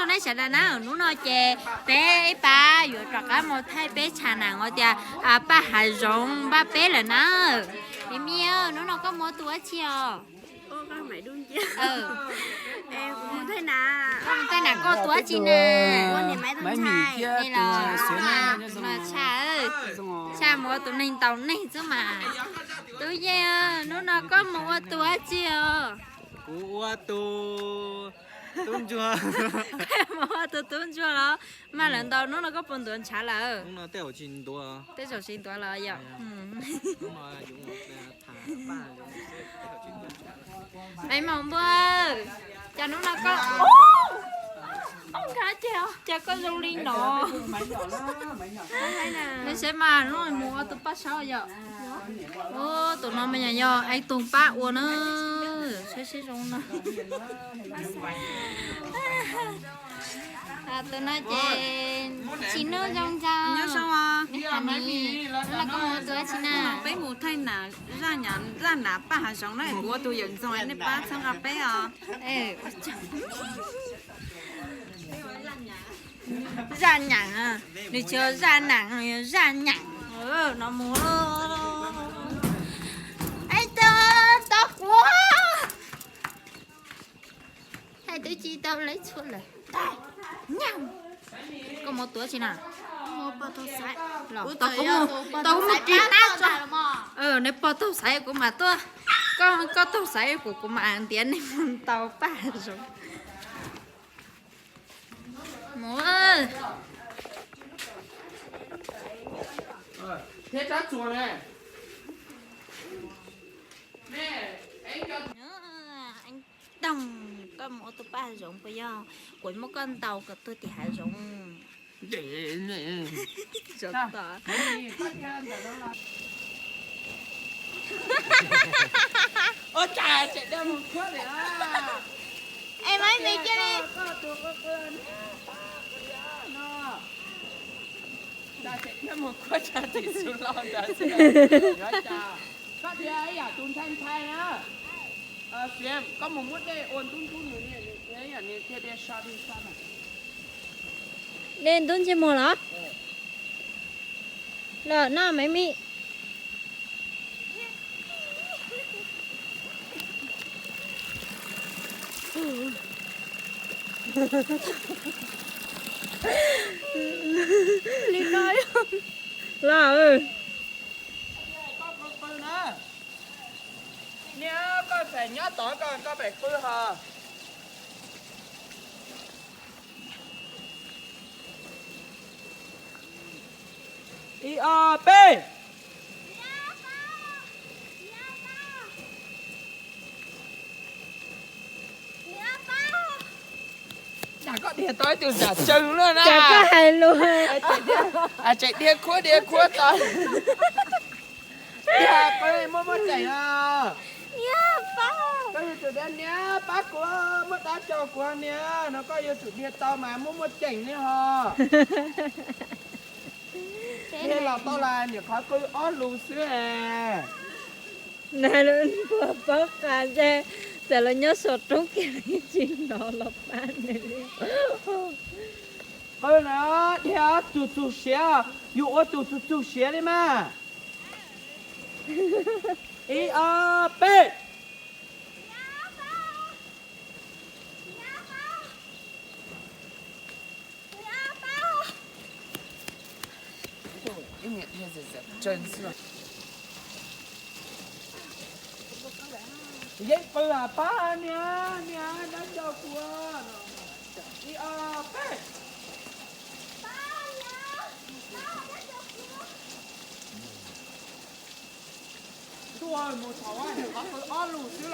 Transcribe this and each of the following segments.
Nej sawv daws na, hnub no ces peb ib pab yuav rov qab mus thaij peb tshav nam uas tias paj hav zoov npaj peb lawm na. Nim miv, hnub no koj mus ua tus dab tsi os? Koj mus thaij nam koj ua tus dab tsi na? Tshaj, tshaj mus ua tus neeg ntaus neeg xwb mas. Tub Yeej, hnub no koj mus ua tus dab tsi os? Kuv ua tus tub ntsuag. Mus ua tus tub ntsuag los? Mas lawv ntaus hnub no koj puas ntuav ntshav lawm? Tej zaum tsis ntuav los yom. Maiv Maum Npua, cas hnub no koj, cas koj zoo li no? Neb saib mas hnub no mus ua tus paj saub yom. Tus no mas yog Eeb Toog pab ua na, saib seb zoo no. Tus no ces tsis noj zoo ntsau. Nyob zoo, neb hais mi, hnub no koj mus ua tus dab tsi na? Peb mus thaij nam, zaj nam paj hav zoov na, kuv ua tus yawm ntxoog, nej pab txhawb nqa peb os. Zaj nam, nws tsis yog zaj nam, yog zaj nam. No mus, es tau kuv, hais twb tsis tau lawv txhua lawm. Koj mus ua tus dab tsi na? Tau kuv mus, tau kuv mus ris nab tso. Neb pog taug xaiv kuv mam tuaj. Koj taug xaiv kuv, kuv mam ntiav neb mus ntaus paj zoov. Mus. Thiab rab txuas ne. Toog, koj mus ua tus paj hav zoov puas yog kuv muab koj ntaus kom tuag tim hav zoov? Es Maiv Miv cia li Koj tias ib yam tus ntshai ntshai na. Koj mus muab dej ua ntub ntub nws, nws thiaj li so dej so na. Dej ntub ntsej muag los? Los noj Maiv Miv. Li no los. Niag koj pem nyob tod, koj pem qw hos. Ib ob peb. Dag koj dhia tau ib tug nram tsawg lawm na. Koj hais lus, tseem dhia khuab dhia khuab tau. Dhia qw muab muab tseem os. Koj yuav tsum dhia niam pab kuv, muab dab tso kuv niam no, koj yuav tsum dhia tau mas muab muab tseem li hos. Dhia los tau las nyuam qhuav qw ob lus xwb. Nag lub npua paub qas ntshe txawm los nyob saum roob kiag tsis hnov los pab nws li. Qw na, dhia txug txug siav, yus ua tus txug txug siav li mas. Ib ob peb. Yeej qw pab niam, niam dab tso kuv. Ib ob peb. Ntuj, mus thaum ub nyuam qhuav qw ob lus xwb los.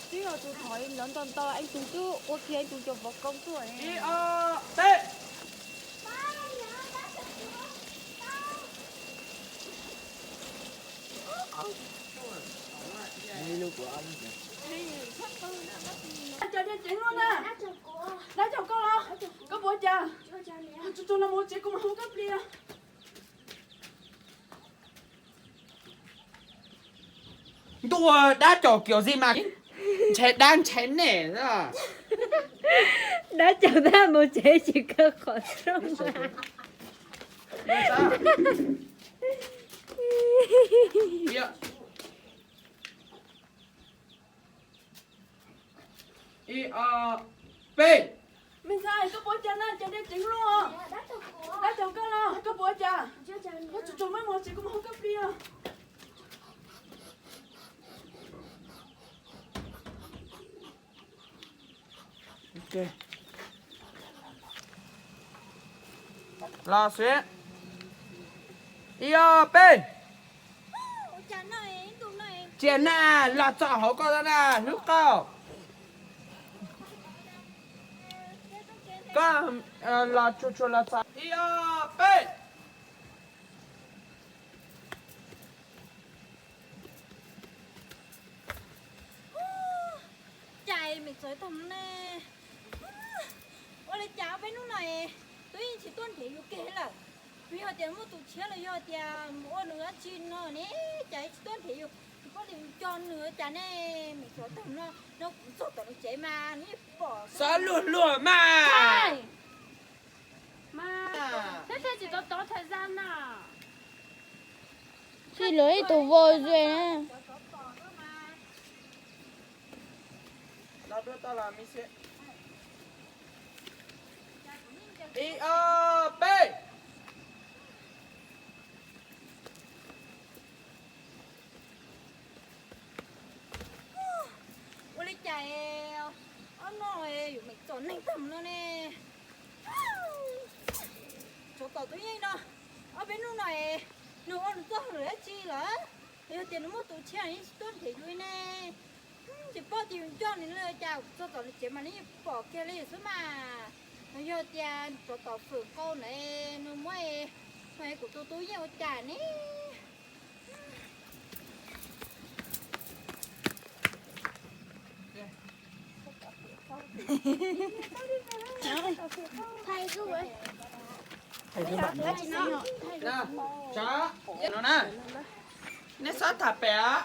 Twb yog tus thaum lawv ntaus ntaus Eeb Tug twb ua kiag Eeb Tug cov vov koob tuaj. Ib ob peb. Koj puas ua cas? Tsuag tsuag los mus tsev kuv mam hu koj pliag. Ntuj, dab caum kiểu gì mà ntshe dab ntshe nej. Dab caum tab mus tsev tsis kaw qhov rooj. Ib, ob, peb. Me ntxhais, koj puas ua cas na? Cas dej ceev luaj? Dab caum koj los koj puas ua cas? Koj tsuag tsuag mam mus tsev kuv mam hu koj pliag. Los xwb. Ib, ob, peb. Cia na, los txog hauv koj na, hlub koj. Koj los tsuag tsuag los txog. Ib, ob, peb. Cas me txawv tag ne. Ua li cas ob peb hnub no es twb yeej tsis tuaj nrhiav yus kiag lawm? Yog tias muaj tus tshiab los yog tias mus ua nws dab tsi no ne, cas tsis tuaj nrhiav yus, tsis pom li cog nws cas ne. Me txawv tag no, no kuv txog tom nws tsev mas nws yeej pom. Xav luag luag mas. Thiab thiaj tsis tau tov thais za na. Tsis lawv ib tug vau zoo na. Ib, ob, peb. Ua li cas ob no yus me txom neeg tag no ne. Tsov tom tus yeej no, ob peb hnub no nws ua nws txoj hauj lwm dab tsi lawm? Yog tias nws muaj tus tshiab yeej tsis tuaj nrhiav yus ne. Tsis pom tias yus nco nws li cas, txog tom nws tsev mas nws yeej pom kiag li xwb mas. Yog tias tsov tom fwm qau na, nws muab, kuv tus tub yeej ua cas ne. Nej txhob tham pem os.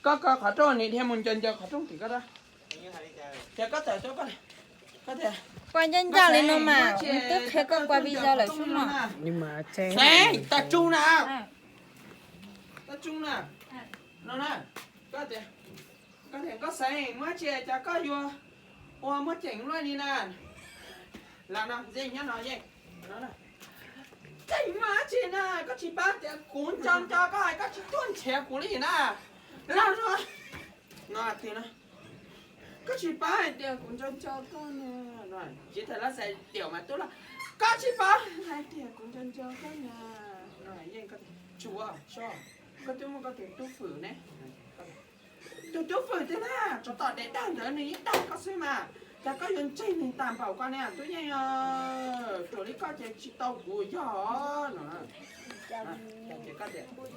Koj ko qhov rooj, niam dhia mus ncaws ncaws qhov rooj tim koj. Ces koj tawm tuaj, koj tias, koj ncaj ncaj li no mas, twb qhia koj qua video lawm xwb mas. Xeeb, tau tsu na. Tau tsu na. No na, koj tias, koj tias koj Xeeb, muaj dab tsi cas koj yuav ua muaj ceem luaj li na? Los no, Yeej nyob no Yeej. Ceem muaj dab tsi na, koj tsis paub tias kuv nco nco koj es koj tsis tuaj nrhiav kuv li na. Los no, no tias no, koj tsis paub hais tias kuv nco nco koj na. Tsis tas lab xais tias mas tub los, koj tsis paub hais tias kuv nco nco koj na. No Yeej, koj tias tsuav so, koj twb muaj koj tus tub fwm ne. Tus tub fwm tiag na, tsov tom daim dag ntawd nws yeej dag koj xwb mas, cas koj yuav ntseeg nws tag npaum ko ne tub Yeej? Ruam li koj ces tsis tau kuv yog no. Ces koj tias, koj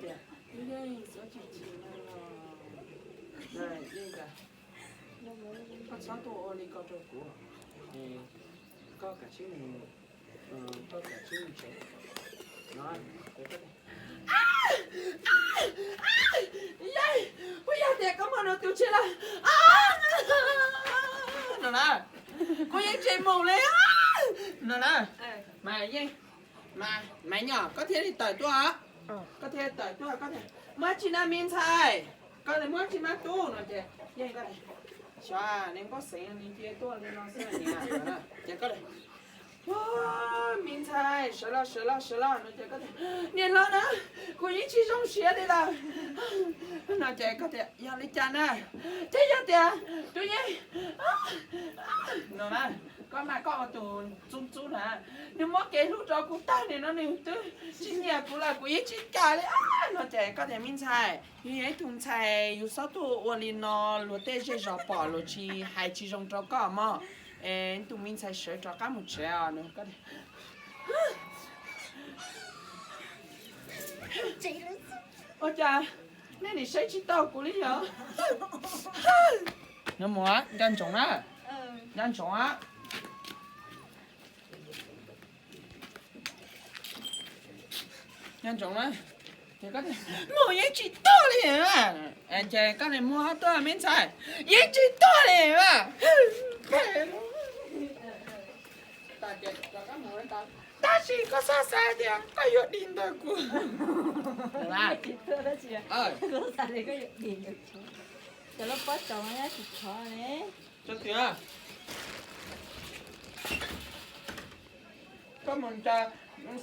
tias, Yeej, txhob chim chim no, Yeej, koj txhob tuaj ua li ko rau kuv. Koj kav tsij mus, koj kav tsij mus tsev no. Yeej, puas yog tias koj muaj nws tus tshiab lawm no na? Kuv yeej tsis mus li no na. Mas Yeej, mas Maiv Nyom, koj thiaj li tawm tuaj, koj thiaj li tawm tuaj, koj tias muaj dab tsi na me ntxhais, koj tias muaj dab tsi mas tub no ces Yeej, koj tias xyov, nws nkauj Xeeb nws cia tuaj li no xwb niam. Ces koj tias me ntxhais, sawv los sawv los sawv los no ces koj tias niam hlob na, kuv yeej tsis zoo siab li lawm no ces koj tias yog li cas na? Ces yog tias tub Yeej no na, koj mas koj ua tus txub txub na, nws muab kev hlub rau kuv tag li no nws twb tsis nyiam kuv lawm, kuv yeej tsis kam li no ces koj tias me ntxhais, yus yog ib tug ntxhais yus txhob tuaj ua li no, luag tej zej zos pom luag tsis hais tsis zoo rau koj mog. Es tus me ntxhais sawv rov qab mus tsev os no. Ua cas Nej nim saib tsis taus kuv li yog. Nyob mus, nco ntsoov na. Nco ntsoov a. Nco ntsoov na. Mus yeej tsis tuag li. Ces koj niam muab tuaj me ntxhais, yeej tsis tuag li. Tab sis koj txhob xav tias koj yuav dim ntawm kuv. Koj mus ncaws,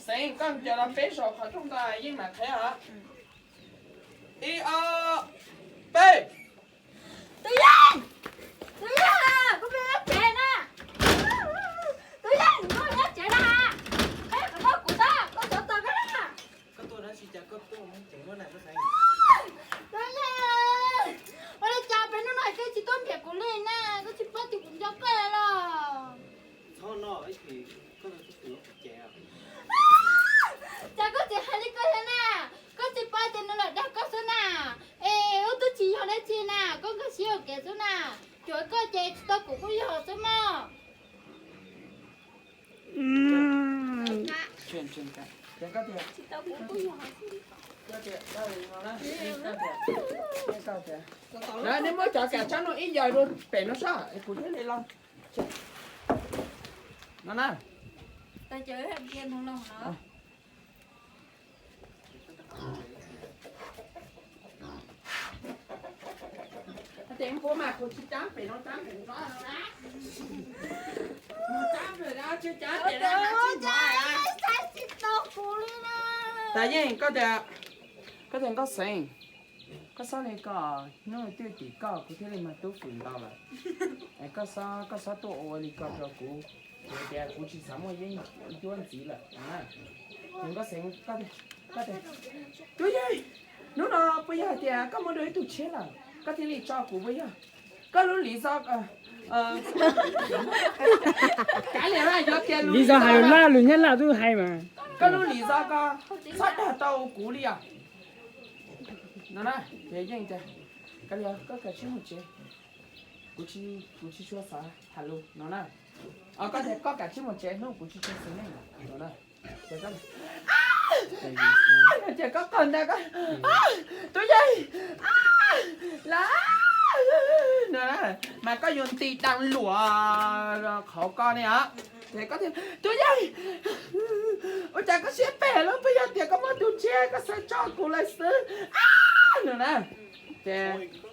Xeev, koj ncaws los peb zaug qhov rooj ntawd yeej mam qheb os. Ib ob peb. Tus Yeej, tus Yeej, koj peb tsev na. Tus Yeej, koj peb tsev na. Peb qhov no kuv tab, koj sawv tau koj na. Tus Yeej, ua li cas peb hnub no koj tsis tuaj nrhiav kuv li na, koj tsis paub tias kuv nco koj los? Cas koj tsis hais li koj thiab na? Koj tsis paub tias nws lam dag koj xwb na. Es wb twb tsis yog dab tsi na, koj nkag siab ua kev xwb na. Cuav koj ces tsis tau kuv kuj yog xwb mog. Lawv, nej muab cov kav tsab no ib yaws rau pem no saib kuv thiaj li los. No na. Ces kuv mas kuv tsis cab pem no, cab pem no na. Cab pem no tsis cab pem no tsis mov. Tab yeej koj tias, koj tias Nkauj Xeev, koj txhob li ko, hnub twg tim koj kuv thiaj li mag tub fwm ntau lawm. Koj txhob, koj txhob tuaj ua li ko rau kuv, kuv tias kuv tsis xav muaj yeeb ncuab ntxiv lawm. Ces Nkauj Xeev, koj tias, Tub Yeej, hnub no puas yog hais tias koj muaj dua ib tug tshiab lawm koj thiaj li tso kuv puas yog? Koj lub lý do, kav liam, yuav tias lý do hais lus Nyab Laj twb hais mas. Koj lub lý do ko txhob dag tau kuv li os. No na, ces yeej tias, Kav liam, koj kav tsij mus tsev, kuv tsis, kuv tsis tshua xav tham lus no na. Koj tias koj kav tsij mus tsev hnub kuv tsis tshua xav nej no na. Ces koj qaug nta, Tub Yeej, lawm no na, mas koj yuav nti daj luam qhauv koj ne os. Ces koj tias, Tub Yeej, ua cas koj siab phem lawm, puas yog tias koj muaj tus tshiab koj xav tso kuv lawm xwb no na.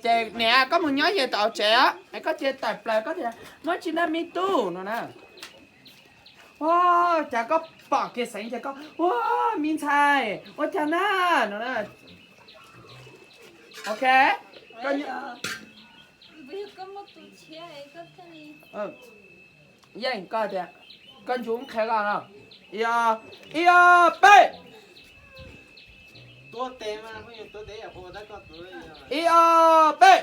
Ces niam, koj mus nyob yem tom tsev os, koj cia tawm plaws koj tias, Muaj tsis nag me tub no na. Ua cas koj pom kiag Xeev ces koj, Ua, me ntxhais, ua cas na no na. Ok, koj, Yeej, koj tias, koj ncu qhia koj no. Ib ob, ib ob peb. Ib ob peb.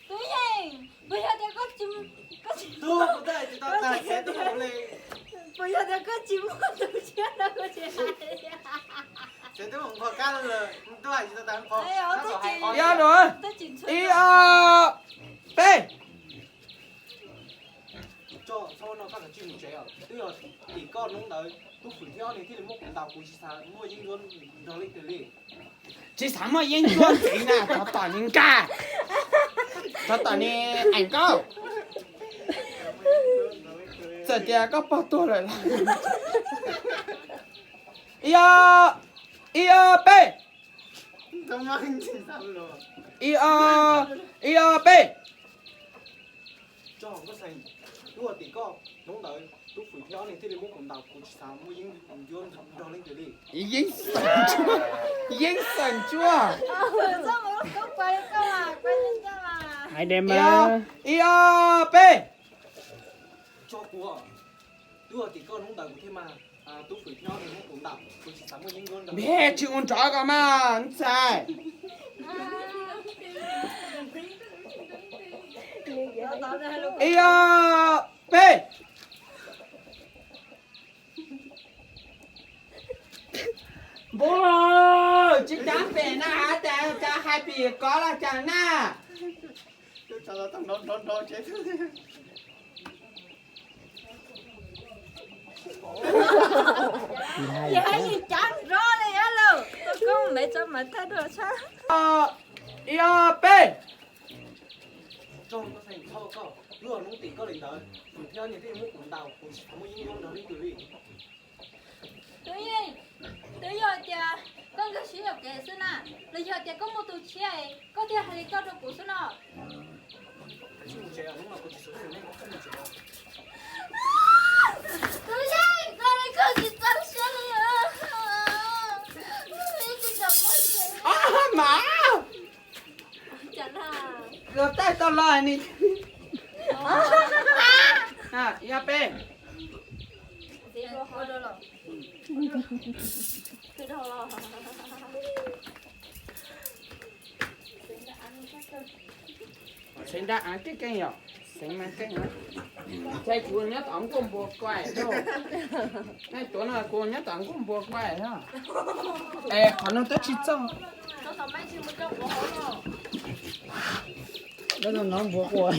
Tub Yeej, puas yog tias koj tsis, puas yog tias koj tsis muaj tus tshiab no koj tsis hais? Ib ob, peb. Tsis xav muaj yeeb ncuab ntxiv na, tsov tom ni nkauj, tsov tom ni eem nkauj. Txawm tias koj pog tuag lawm los. Ib ob, ib ob peb. Ib ob, ib ob peb. Yeeb xeem ntsuab, yeeb xeem ntsuab. Hais deb mas. Ib ob peb. Npej tsis ua nrov ko mas ntxhais. Ib ob peb. Npub los tsis cab pem na, hais tias cas hais pem kov los cas na. Yog hais yus cab nrov li ab lauj, koj koob me tso mas thaij dua tshab. Ib ob peb. Tub Yeej, twb yog tias koj nkag siab yuam kev xwb na, los yog tias koj muaj tus tshiab koj thiaj hais li koj rau kuv xwb no? Tub Yeej, koj li koj tsis txaus siab li. Mas los taij tau los ni. Ib ob peb. Xeev nra av keej keej yom, xeev mas keej. Ntshai kuv nyob tom nkuaj npua kuaj. Tuav no kuv nyob tom nkuaj npua kuaj. Es qhov no twb tsis txog. Nov npua ua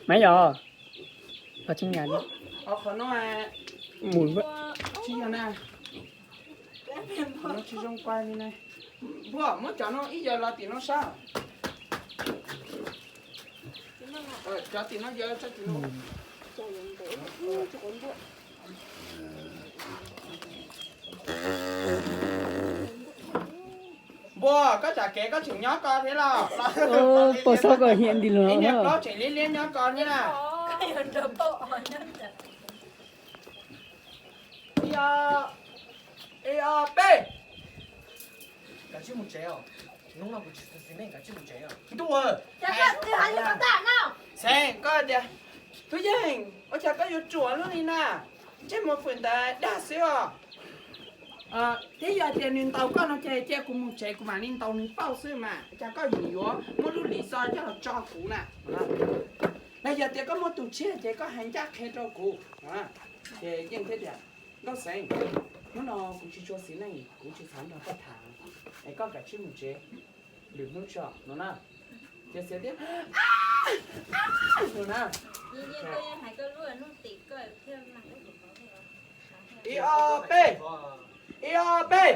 mas yog, qhov no mus tsis yog na. Qhov no tsis zoo kuaj li na. Npua, muab cov no ib yam los tim no saib. Cov tim no yog tso tim no. Npua, koj tsam kev koj tseem nyob ko thiab los? Pos xob ko hiam nti lus niag plaub tseem liab liab nyob ko thiab na. Ib ob peb. Kav tsij mus tsev os. Hnub no kuv tsis xis neej, kav tsij mus tsev os. Ntuj, Xeev, koj tias, Tub Yeej, ua cas koj yuav ruam luaj li na? Ntsej muag fwm ntawd dag xwb os. Thiab yog tias nws ntaus koj no ces cia kuv mus tsev kuv mam li ntaus nws pauj xwb mas, cas koj yeej yuav muab lub lis xo coj los tso kuv na. Los yog tias koj muaj tus tshiab ces koj hais ncaj qhia rau kuv. Ces yeej thiaj tias, Nkauj Xeev, hnub no kuv tsis tshua xis neej, kuv tsis xav nrog koj tham, es koj kav tsij mus tsev, lwm hnub tso no na. Ces Xeev thiaj no na. Ib ob peb, ib ob peb.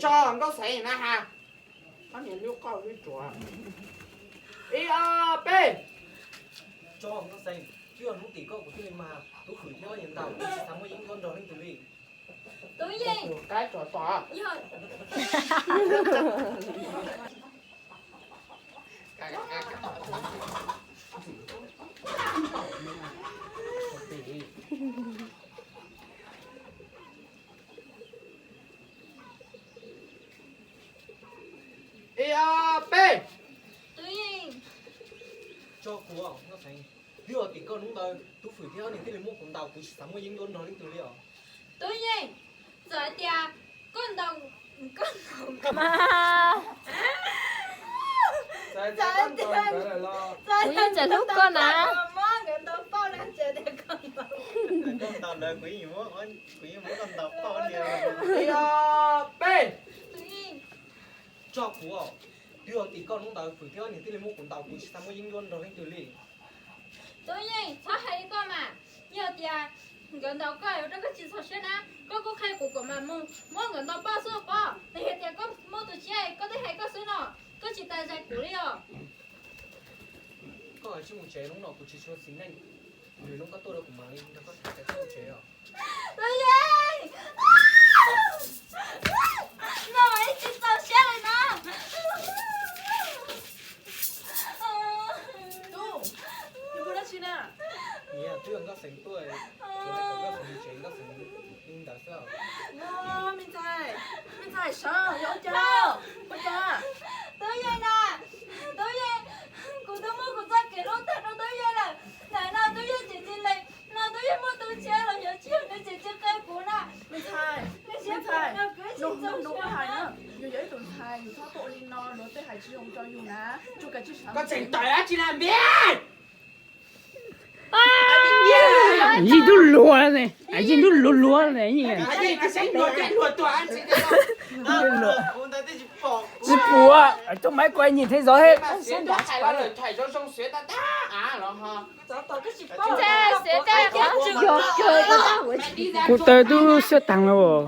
Tso Nkauj Xeev na ha. Ob niag lub qauj lub tsuav. Ib ob peb. Tub Yeej, qaib tso to. Ib ob peb. Tub Yeej, tso kuv, twb yog tim koj hnub ntawd Tub Fwm thiab nws thiaj li muab kuv ntaus, kuv tsis xav muaj yeeb ncuab nrog leej twg li os. Tub Yeej, txawm hais tias koj ntaus, koj ntaus, txawm hais tias koj ntaus nkawd lawm los, kuv yeej tseem hlub koj na. Muab nkawd ntaus pauj na, txawm tias koj ntaus, koj ntaus lawv, kuv yeej, kuv yeej muab koj ntaus pauj li. Ib ob peb. Tub Yeej, tso kuv, twb yog tim koj hnub ntawd Fwm thiab nws thiaj li muab kuv ntaus, kuv tsis xav muaj yeeb ncuab nrog leej twg li. Tub Yeej, txhob hais li koj mas, yog tias nkawd ntaus koj ua rau koj tsis txaus siab na, koj kuj qhia kuv kuv mam mus muab nkawd ntaus pauj xwb pob. Yog tias koj muaj tus tshiab koj twb hais koj xwb no, koj tsis tas zais kuv li os. Koj kav tsij mus tsev, hnub no kuv tsis tshua xis neej, lwm hnub koj tuaj rau kuv mam li nrog koj tham, kav tsij mus tsev os. Tub Yeej, no mas ib tsis txaus siab li no. Tub, yog ua dab tsi na? Niam, twb yog Nkauj Xeev tuaj, kuv kom Nkauj Xeev mus tsev, Nkauj Xeev li ntawd xwb. Me ntxhais, me ntxhais sawv, yog ua cas, ua cas? Tub Yeej na, Tub Yeej, kuv twb muab kuv txoj kev hlub tag rau Tub Yeej lawm, ntawm no Tub Yeej tseem tsis lees, no Tub Yeej muaj tus tshiab los yog tsis yog nws tseem tsis qhia kuv na. Me ntxhais, me ntxhais, nug nug nug koj hais na, yus yog ib tus ntxhais yus txhob tuaj ua li no, luag tej hais tsis zoo rau yus na. Koj tseem tawm dab tsi na npias? Yeej lub luag luag ne. Tsis pum, coj maiv kuv nyim thiab zov he. Kuv taw tub siab taag lawm.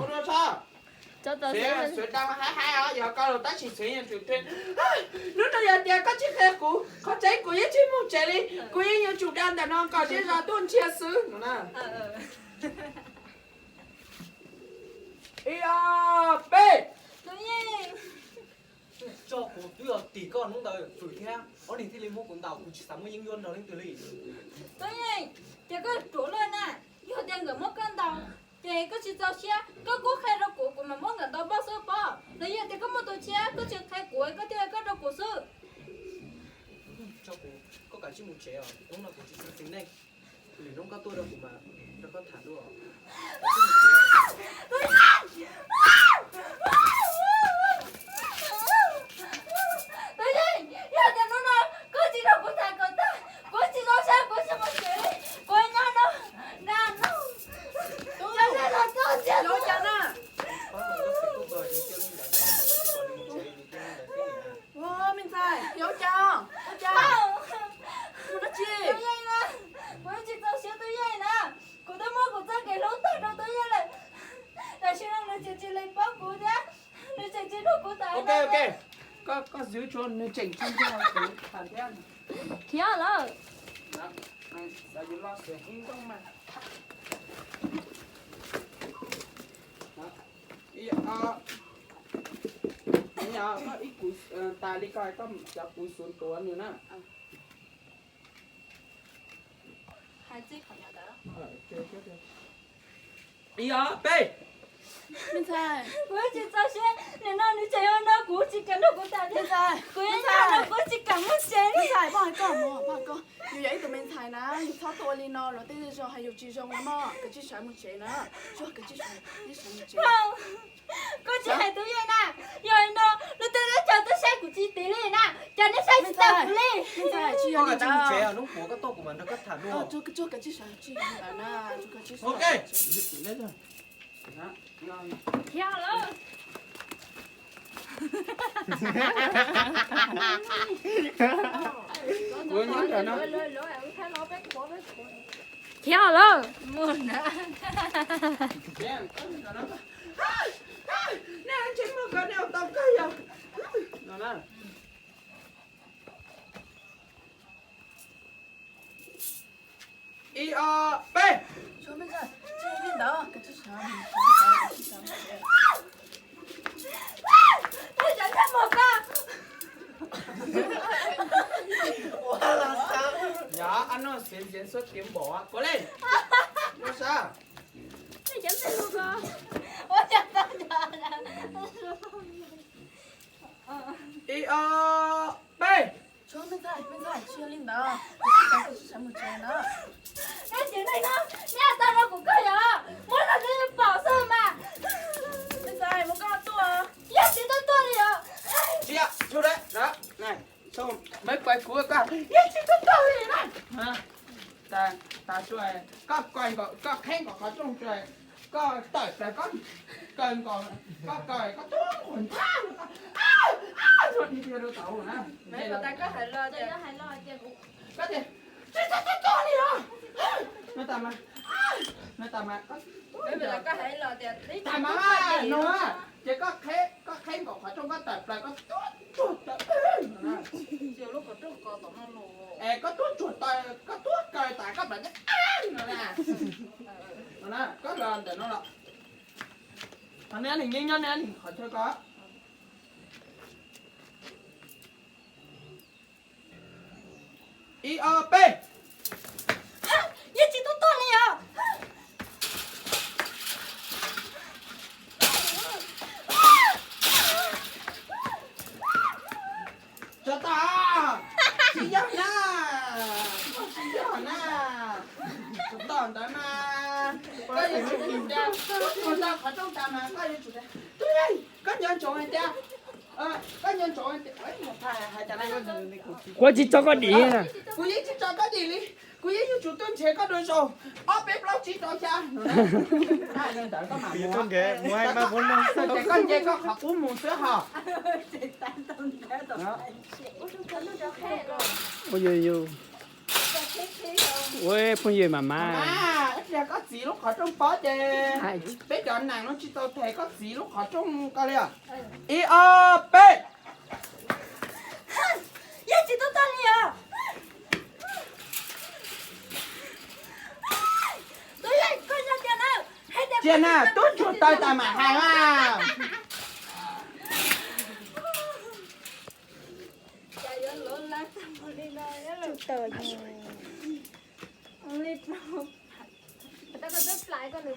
Hnub no yog tias koj tsis qhia kuv, qhov tseeb kuv yeej tsis mus tsev li, kuv yeej yuav tsum da ntawm no kom zej zos tuaj nrhiav xwb no na. Ib ob peb. Tso kuv twb yog tim koj hnub ntawd fwm thiab ob niag thiaj li muab kuv ntaus, kuv tsis xav muaj yeeb ncuab nrog leej twg li. Tub Yeej, ces koj ruam luaj na, yog tias nkawd muab koj ntaus ces koj tsis txaus siab, koj kuj qhia rau kuv, kuv mam muab nkawd ntaus npog xwb pob. Los yog tias koj muaj tus tshiab koj tsis qhia kuv, koj thiaj li koj rau kuv xwb. Koj kav tsij mus tsev os, hnub no kuv tsis xav txiv neej. Lwm hnub koj tuaj rau kuv mas rau koj tham dua. Tub Yeej, yog tias hnub no koj tsis nrog kuv tham kom tag, kuv tsis zoo siab, kuv tsis mus tsev li, kuv nyob no, nrog no. Tub, yuav cas na? Me ntxhais, yuav cas? Ua cas? Mus dab tsi? Tub Yeej na, kuv tsis txaus siab Tub Yeej na. Kuv twb muab kuv txoj kev hlub tag rau Tub Yeej lawm, tam sim no nws tseem tsis lees paub kuv thiab, nws tseem tsis nrog kuv tham. Koj, koj xwb tsuav nws tseem tsis nrog kuv tham thiab. Khiav lawm. Ib kuv tas li ko, koj cov kuv xuv tuav nws na. Ib ob peb. Kuv tsis txaus siab, nim no nws tseem yuav nrog kuv tsis kam nrog kuv tham thiab. Kuv yuav nrog kuv tsis kam mus tsev li. Yus yog ib tug me ntxhais na, yus txhob tuaj ua li no, luag tej zej zog hais yus tsis zoo na mog. Kav tsij sawv mus tsev na. Koj tsis hais Tub Yeej na, yog li no luag tej teb chaws twb saib kuv tsis tiv li na, cas nej saib tsis taus kuv li. Tsis yog li ntawd. Khiav lawm. Khiav lawm. Nej tsis muaj koj nej ua tau kawg yog. Ib ob peb. Yog, no xiv xiv suab tiav npaum kua li. Ua sa. Ib ob peb. Tsis yog li ntawd, nej tsis sawv mus tsev na. Nej tsis nej no, nej tau rau kuv kawg yog, muab rau nej pom xwb mas. Me ntxhais, muab koj tuaj. Yog tsis tuaj tuaj li yog. Tsis yog, tsis yog, me pais kuv koj, yog tsis tuaj tuaj li na. Tas, koj koj qheb nkaus qhov rooj tso, koj tawm plaws koj kaw nkaus, koj kaw koj tuab nqus ntag, koj, koj, koj, koj tias tsis txhob tuaj tuaj li os. No tas mas, no tas mas, tas mas no, ces koj qheb, koj qheb nkaus qhov rooj koj tawm plaws koj tuab tsuag taw, es koj tuab tsuag taw, koj tuab kaw tas koj mam no na, koj los ntawm no los. Qhov no nws yeej nyob ne, qhov chaw ko. Ib ob peb. Yeej tsis tuaj tuaj li os. Tso tag, tsis yog na, koj tsis yog na. Tso tag ntawd mas, koj yuav tsum tias, koj tuag tau qhov rooj tas mas koj yuav tsum tias, Tub Yeej, koj nco ntsoov hais tias, koj nco ntsoov hais tias, kuv tsis tso koj dim na. Kuv yeej tsis tso koj dim li. Kuv yeej yuav tsum tuaj nrhiav koj dua zaus ob peb plaub tsib rau xya. Koj nce koj qhov qub mus xwb hos. Ua phooj ywg mas mas. Koj txiv lub qhov rooj pob ces peb cov nees no tsis tau them koj txiv lub qhov rooj ko li os. Ib ob peb. Yeej tsis tuaj tag li os. Cia na, tub tsuag taw tas mam hais mas.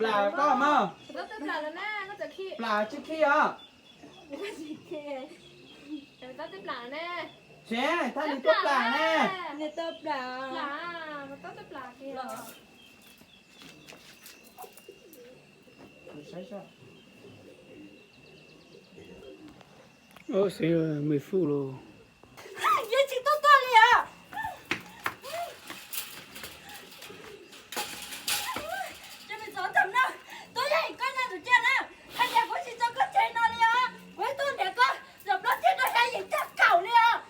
Plam koj mog. Plam tsis khi os. Tsev, thaj nws tuaj plam ne. Ub, xeev mười phút lawm. Yeej tsis tuaj tuaj li os. Tub yeej koj nyob tus cia na, hais tias kuv tsis tso koj tseg no li os, kuv tuaj nrhiav koj zaum plaub tsib rau xya yeej tag kaum li os.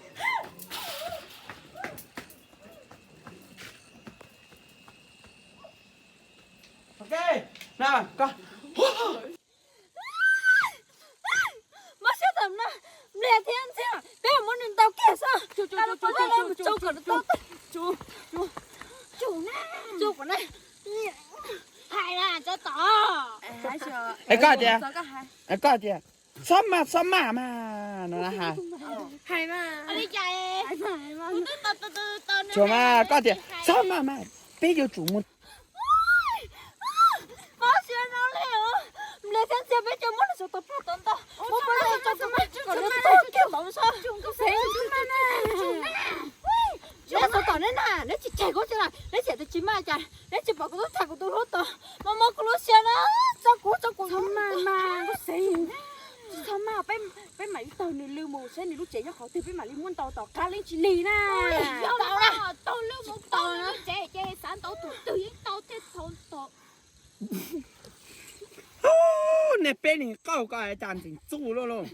Mob siab tawm no, npliag thiab ntxhiab, peb muab nws ntaus kiag xwb. Hais na, tso tom. Es koj tias, es koj tias, txhob maj txhob maj mas no na ha. Hais mas, tsuas mas koj tias txhob maj mas, peb yuav tsum mus. Mob siab no li, npliag thiab ntxhiab peb cov muab nws tso tom plag tom ntau, muab peb tso tom plag kom nws tau kiag tom so. Neb tso tom neb na, neb tsis tseg kuv tsi na, neb tsis tsis maj cas, neb tsis pom kuv tub tag kuv tus hlub tom, mob mob kuv lub siab na, tso kuv tso kuv. Txhob maj mas, txhob maj, peb mam li taug nws lw mus saib nws lub tsev nyob qhov twg peb mam li muab ntaus tom qab leej tsis lig na. Taug lw mus, taug lub tsev ces xav ntaus tus twg yeej tau thiaj tau tom. Nej peb neeg qaug ko cas ntxim txuj luaj lauj.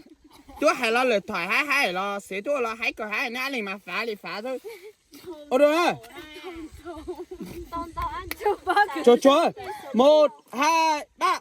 Twb hais los lawm, tham haib haib los xev tuaj los haib kawg haib, nej ab leeg mas fav li fav xwb. Ua dua, tsuag tsuag, một hai ba.